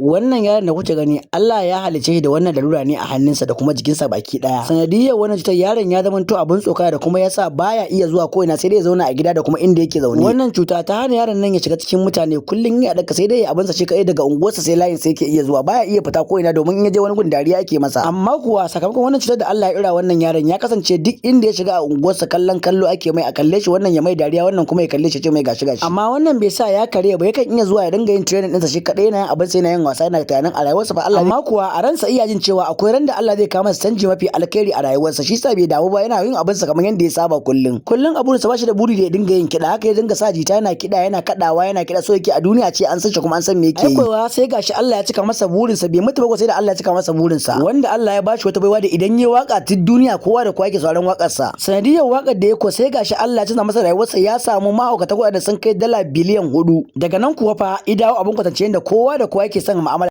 Wannan yaron da kuke gani, Allah ya halicce shi da wannan lalura ne a hannunsa da kuma jikinsa baki daya. Sanadiyyar wannan cutar, yaron ya zamanto abin tsokana da kuma yasa baya iya zuwa ko ina, sai dai ya zauna a gida da kuma inda yake zaune. Wannan cuta ta hana yaron nan ya shiga cikin mutane. Kullum ya daka, sai dai ya abinsa shi kadai. Daga unguwarsa sai layin sai yake iya zuwa, baya iya fita ko ina, domin in ya je wani gun dariya yake masa. Amma kuwa sakamakon wannan cutar da Allah ya ira wannan yaron, ya kasance duk inda ya shiga a unguwarsa kallon kallo ake mai, a kalle shi, wannan ya mai dariya, wannan kuma ya kalle shi ya ce mai gashi gashi. Amma wannan bai sa ya karya ba. Yakan iya zuwa ya dinga yin training ɗinsa shi kadai, yana yin abin sai yana yin wasa, yana tunanin a rayuwarsa fa Allah. Amma kuwa a ransa iya jin cewa akwai ran da Allah zai kawo masa canji mafi alkhairi a rayuwarsa. Shi sa bai damu ba, yana yin abinsa kamar yadda ya saba kullum. Kullum a burinsa, bashi da buri da ya dinga yin kiɗa. Haka ya dinga sa jita, yana kiɗa, yana kaɗawa, yana kiɗa. So yake a duniya ce an san shi kuma an san me yake yi. Kuwa sai gashi Allah ya cika masa burinsa. Bai mutu ba sai da Allah ya cika masa burinsa, wanda Allah ya bashi wata baiwa da idan ya waka duk duniya kowa da kowa yake sauraron wakarsa. Sanadiyar wakar da ya ko, sai gashi Allah ya canza masa rayuwarsa, ya samu mahaukata kuɗaɗe sun kai dala biliyan 4. Daga nan kuwa fa ya dawo abin kwatance yadda kowa da kowa yake son mu'amala.